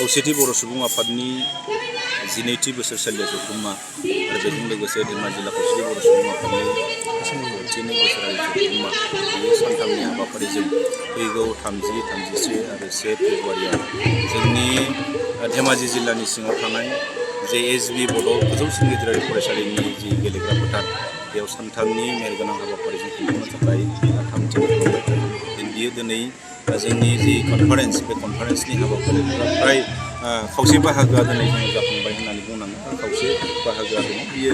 खौसेथि बर' सुबुं आफादनि 12थि बोसोरसालिया जथुम्मा आरो बेजों लोगोसे धेमाजि जिल्ला खौसेथि बर' सुबुं आफादनि 32 बोसोरारि जथुम्मा बेयो सानथामनि हाबाफारिजों फैगौ 30, 31 आरो 1 फेब्रुआरियाव जोंनि धेमाजि जिल्लानि सिङाव थानाय जे एसबि बड' गोजौसिन गेजेरारि फरायसालिनि जि गेलेग्रा फोथार बेयाव सानथामनि मेहेरगोनां हाबाफारिजों खुंफुंनो थाखाय थामथि खालामबाय थादों। बियो दिनै जोंनि जि कनफारेन्स बे कनफारेन्सनि हाबाफारिफोरा फ्राय खावसे बाहागोआ दिनै जोङो जाफुंबाय होननानै बुंनांगोन आरो खावसे बाहागोआ दङ। बियो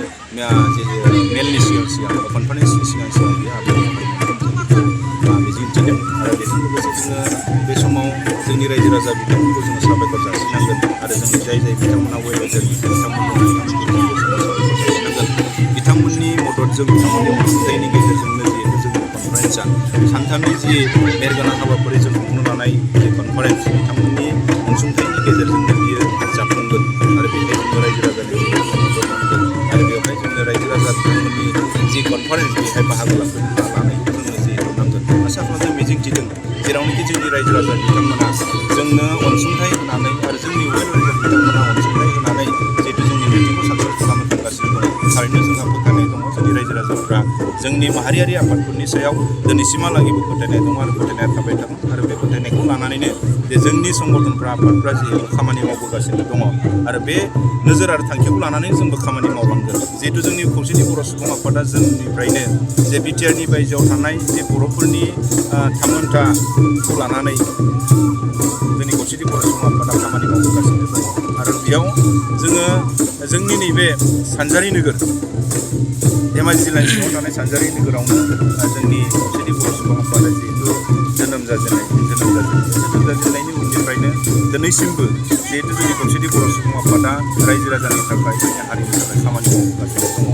मेलनि सिगां बा कनफारेन्सनि सिगां बियो आबुं मिजिंथिदों आरो बेजों लोगोसे जोङो बे समाव जोंनि रायजो राजा बिथांमोनखौ जोङो साबायखर जासिनांगोन आरो जोंनि जाय बिथांमोना वेलवेजार बिथांमोननि मददजों बिथांमोननि अनसुंथाइनि गेजेरजोंनो जिहेतु जोंनि कनफारेन्सआ सानथामनि जि मेहेरगोनां हाबाफारिजों खुंनो लानाय जि कनफारेन्स बिथांमोननि अनसुंथाइनि गेजेरजोंनो बियो जाफुंगोन आरो बेहाय जोङो रायजो राजानि मदद मोनगोन आरो बेवहाय जोङो रायजो राजा बिथांमोननि जि कनफारेन्स बेहाय बाहागो लानायखौ जोङो जिहेतु नांगोन आसा खालामदों मिजिंथिदों जेरावनोखि जोंनि रायजो राजा बिथांमोना जोंनो अनसुंथाइ होनानै आरो जोंनि वेलवेजार बिथांमोना अनसुंथाइ होनानै जिहेतु जोंनि मिटिंखौ साक्सेस खालामनो थांगासिनो दङ। थारैनो जोंहा फोथायनाय दङ जोंनि रायजो राजाफोरा जोंनि माहारियारि आफादफोरनि सायाव दिनैसिमहालागैबो फोथायनाय दङ आरो फोथायनाया थाबाय थागोन आरो बे फोथायनायखौ लानानैनो जे जोंनि संगठनफ्रा आफादफ्रा जिहेतु खामानि मावबोगासिनो दङ आरो बे नोजोर आरो थांखिखौ लानानै जोंबो खामानि मावलांगोन। जिहेतु जोंनि खौसेथि बर' सुबुं आफादा जोंनिफ्रायनो जे बिटिआरनि बायजोआव थानाय जे बर'फोरनि थामोनथाखौ लानानै जोंनि खौसेथि बर' सुबुं आफादा खामानि मावबोगासिनो दङ आरो बेयाव जोङो जोंनि नैबे सानजारि नोगोर धेमाजि जिल्लानि सिङाव थानाय सानजारि नोगोरावनो जोंनि खौसेथि बर' सुबुं आफादा जिहेतु जोनोम जाजेननायनि उननिफ्रायनो दिनैसिमबो जिहेतु जोंनि खौसेथि बर' सुबुं आफादा रायजो राजानि थाखाय जोंनि हारिनि थाखाय खामानि मावगासिनो दङ।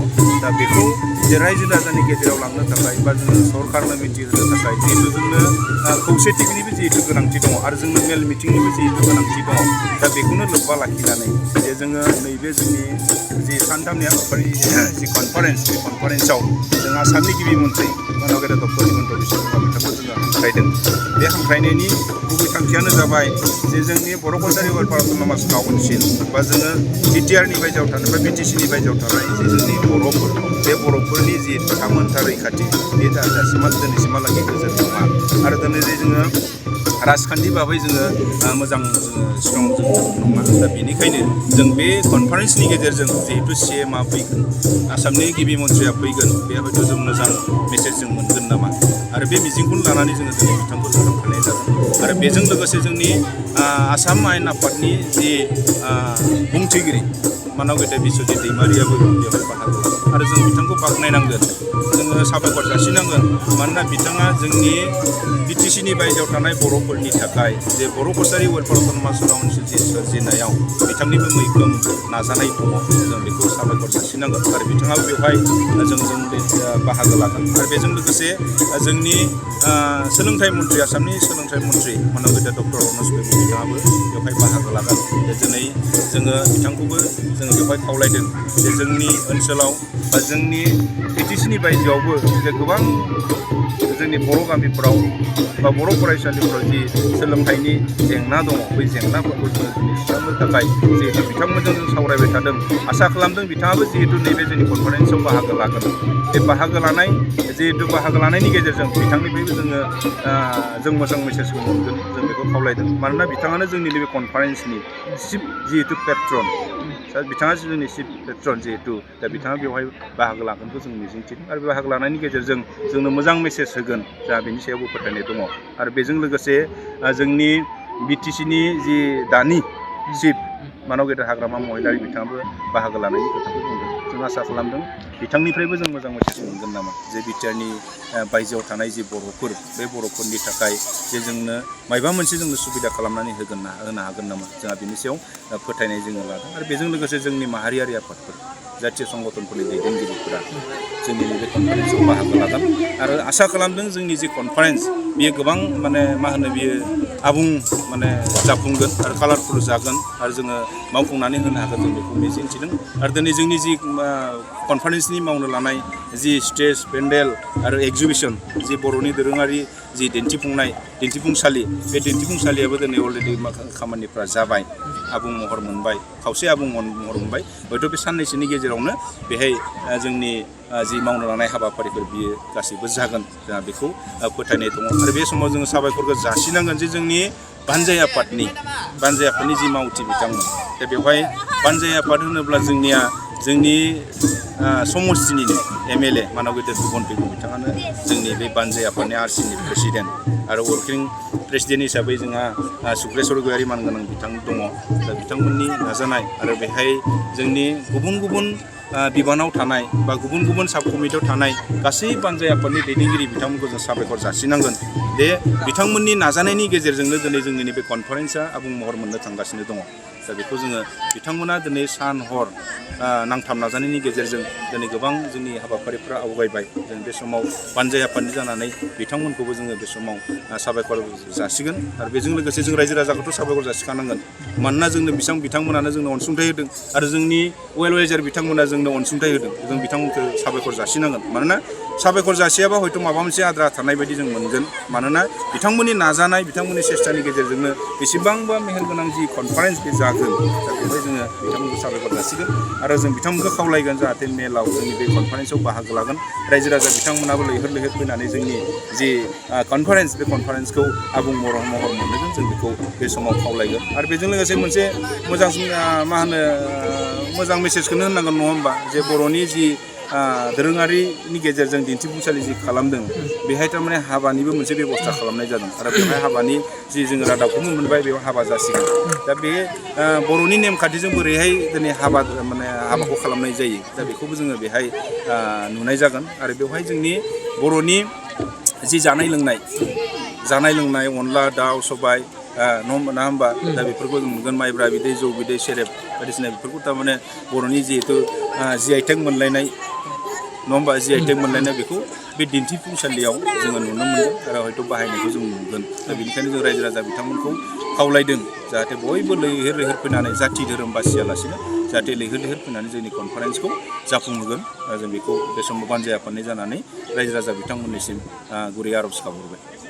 दा बेखौ जे रायजो राजानि गेजेराव लांनो थाखाय बा जोङो सरकारनो मिथिहोनो थाखाय जिहेतु जोंनो खौसेथिनिबो जिहेतु गोनांथि दङ आरो जोंनो मेल मिटिंनिबो जिहेतु गोनांथि दङ। दा बेखौनो लोब्बा लाखिनानै जे जोङो नैबे जोंनि जि सानथामनि हाबाफारि जि कनफारेन्स बे कनफारेन्सआव जों आसामनि गिबि मन्थ्रि मानगेन्द्र डक्टर हिमन्त बिश्व शर्मा बिथांखौ जोङो हांख्रायदों। बे हांख्रायनायनि गुबै थांखियानो जाबाय जे जोंनि बर' कसारि वेलफेयार अट'नमास काउन्सिल बा जोङो बिटिआरनि बायजोआव थानाय बा बिटिसिनि बायजोआव थानाय जे जोंनि बर'फोर बे बर'फोरनि जि थामोनथा रैखाथि बे दिनैसिमहालागै गोजोन नङा आरो दिनै जोङो राजखान्थि भाबै जोङो मोजां स्ट्रं नङा। दा बेनिखायनो जों बे कनफारेन्सनि गेजेरजों जिहेतु CMआ फैगोन आसामनि गिबि मन्थ्रिया फैगोन बे हयथ' जों मोजां मेसेज जों मोनगोन नामा आरो बे मिजिंखौनो लानानै जोङो दिनै बिथांखौ हांख्रायनाय जादों आरो बेजों लोगोसे जोंनि आसाम आयेन आफादनि जि बुंथिगिरि मानगेन्द्र बिश्वजित दैमारियाबो बेवहाय बाहागो लागोन आरो जों बिथांखौ बाख्नायनांगोन जोङो साबायखर जासिनांगोन मानोना बिथाङा जोंनि बिटिसिनि बायजोआव थानाय बर'फोरनि थाखाय जे बर' कसारि वेलफेयार अट'नमास काउन्सिल जि सोरजिनायाव बिथांनिबो मैखोम नाजानाय दङ जों बेखौ साबायखर जासिनांगोन आरो बिथाङाबो बेवहाय जों बाहागो लागोन आरो बेजों लोगोसे जोंनि सोलोंथाइ मन्थ्रि आसामनि सोलोंथाइ मन्थ्रि मानगेन्द्र डक्टर रनज पेगु बिथाङाबो बेवहाय बाहागो लागोन। दिनै जोङो बिथांखौबो जों बेवहाय खावलायदों जे जोंनि ओनसोलाव बा जोंनि बिटिसिनि बायजोआवबो जे गोबां जोंनि बर' गामिफोराव बा बर' फरायसालिफोराव जि सोलोंथाइनि जेंना दङ बै जेंनाफोरखौ जोङो दिनै सुस्रांनो थाखाय जिहेतु बिथांमोनजों जों सावरायबाय थादों आसा खालामदों बिथाङाबो जिहेतु नैबे जोंनि कनफारेन्सआव बाहागो लागोन। बे बाहागो लानायनि गेजेरजों बिथांनिफ्रायबो जों मोजां मेसेजखौ मोनगोन जों बेखौ खावलायदों मानोना बिथाङानो जोंनि नैबे कनफारेन्सनि चिफ जिहेतु पेट्रन बिथाङा जोंनि चिफ पेट्रन जिहेतु दा बिथाङा बेवहाय बाहागो लागोनखौ जों मिजिंथिदों आरो बे बाहागो लानायनि गेजेरजों जोंनो मोजां मेसेज होगोन जोंहा बेनि सायावबो फोथायनाय दङ आरो बेजों लोगोसे जोंनि बिटिसिनि जि दानि चिफ मानगेन्द्र हाग्रामा महिलारि बिथाङाबो बाहागो लानायनि खोथाखौ बुंदों। जों आसा खालामदों बिथांनिफ्रायबो जों मोजां मेसेज मोनगोन नामा जे बिटिआरनि बायजोआव थानाय जि बर'फोर बे बर'फोरनि थाखाय जे जोंनो माबा मोनसे जोंनो सुबिदा खालामनानै होनो हागोन नामा जोंहा बिनि सायाव फोथायनाय जोङो लादों आरो बेजों लोगोसे जोंनि माहारियारि आफादफोर जातीय संगठनफोरनि दैदेनगिरिफोरा जोंनि नैबे कनफारेन्सआव बाहागो लागोन आरो आसा खालामदों जोंनि जि कनफारेन्स बियो गोबां बियो आबुं माने जाफुंगोन आरो कालारफुल जागोन आरो जोङो मावफुंनानै होनो हागोन जों बेखौ मिजिंथिदों आरो दिनै जोंनि जि कनफारेन्सनि मावनो लानाय जि स्टेज पेन्डेल आरो एक्जिबिसन जि बर'नि दोरोङारि जि दिन्थिफुंसालि बे दिन्थिफुंसालियाबो दिनै अलरेडि खामानिफ्रा जाबाय आबुं महर मोनबाय खावसे आबुं महर मोनबाय हयथ' बे साननैसोनि गेजेरावनो बेहाय जोंनि जि मावनो लानाय हाबाफारिफोर बियो गासैबो जागोन जोंहा बेखौ फोथायनाय दङ आरो बे समाव जोङो साबायखरखौ जासिनांगोन जे जोंनि बानजाय आफादनि जि मावथि बिथांमोन दा बेवहाय बानजाय आफाद होनोब्ला जोंनि समस्तिनिनो MLA मानव गेदेर भुबन पेगु बिथाङानो जोंनि बे बानजाय आफादनि RCनि प्रेसिडेन्ट आरो वर्किं प्रेसिडेन्ट हिसाबै जोंहा सुक्रेस्वर गयारि मानगोनां बिथां दङ दा बिथांमोननि नाजानाय आरो बेहाय जोंनि गुबुन बिबानाव थानाय बा गुबुन साब कमिटियाव थानाय गासै बानजाय आफादनि दैदेनगिरि बिथांमोनखौ जों साबायखर जासिनांगोन दे बिथांमोननि नाजानायनि गेजेरजोंनो दिनै जोंनि नैबे कनफारेन्सआ आबुं महर मोननो थांगासिनो दङ दा बेखौ जोङो बिथांमोना दिनै सान हर नांथाब नाजानायनि गेजेरजों दिनै गोबां जोंनि हाबाफारिफ्रा आवगायबाय जों बे समाव बानजाय आफादनि जानानै बिथांमोनखौबो जोङो बे समाव साबायखर जासिगोन आरो बेजों लोगोसे जों रायजो राजाखौथ' साबायखर जासिखानांगोन मानोना जोंनो बिथांमोनानो जोंनो अनसुंथाइ होदों आरो जोंनि वेल विशार बिथांमोना जोंनो अनसुंथाइ होदों जों बिथांमोनखौ साबायखर जासिनांगोन मानोना साबायखर जासियाबा हयथ' माबा मोनसे आद्रा थानाय बायदि जों मोनगोन मानोना बिथांमोननि नाजानाय बिथांमोननि सेस्थानि गेजेरजोंनो बेसेबांबा मेहेरगोनां जि कनफारेन्स बे जागोन दा बेवहाय जोङो बिथांमोनखौ साबायखर जासिगोन आरो जों बिथांमोनखौ खावलायगोन जाहाथे मेलाव जोंनि बे कनफारेन्सआव बाहागो लागोन रायजो राजा बिथांमोनाबो लैहोर फैनानै जोंनि जि कनफारेन्स बे कनफारेन्सखौ आबुं महर मोनहोगोन जों बेखौ बे समाव खावलायगोन आरो बेजों लोगोसे मोनसे मोजां मोजां मेसेजखौनो होननांगोन नङा होमबा जे बर'नि जि दोरोङारिनि गेजेरजों दिन्थिफुंसालि जि खालामदों बेहाय थारमाने हाबानिबो मोनसे बेबस्था खालामनाय जादों आरो बेवहाय हाबानि जि जोङो रादाबखौनो मोनबाय बेयाव हाबा जासिगोन दा बे बर'नि नेमखान्थिजों बोरैहाय दिनै हाबाखौ खालामनाय जायो दा बेखौबो जोङो बेहाय नुनाय जागोन आरो बेवहाय जोंनि बर'नि जि जानाय लोंनाय अनला दाउ सबाय ना होमबा दा बेफोरखौ जों नुगोन माइब्रा बिदै जौ बिदै सेरेब बायदिसिना बेफोरखौ थारमाने बर'नि जिहेथु GI टेग मोनलायनाय नङा होमबा GI टेग मोनलायनाय बेखौ बे दिन्थिफुंसालियाव जोङो नुनो मोनगोन आरो हयथ' बाहायनायखौ जों नुगोन दा बेनिखायनो जों रायजो राजा बिथांमोनखौ खावलायदों जाहाथे बयबो लैहोर फैनानै जाथि धोरोम बासियालासिनो जाहाथे लैहोर फैनानै जोंनि कनफारेन्सखौ जाफुंहोगोन जों बेखौ बे समाव बानजाय आफादनि जानानै रायजो राजा बिथांमोननिसिम गुरै आर'ज गाबहरबाय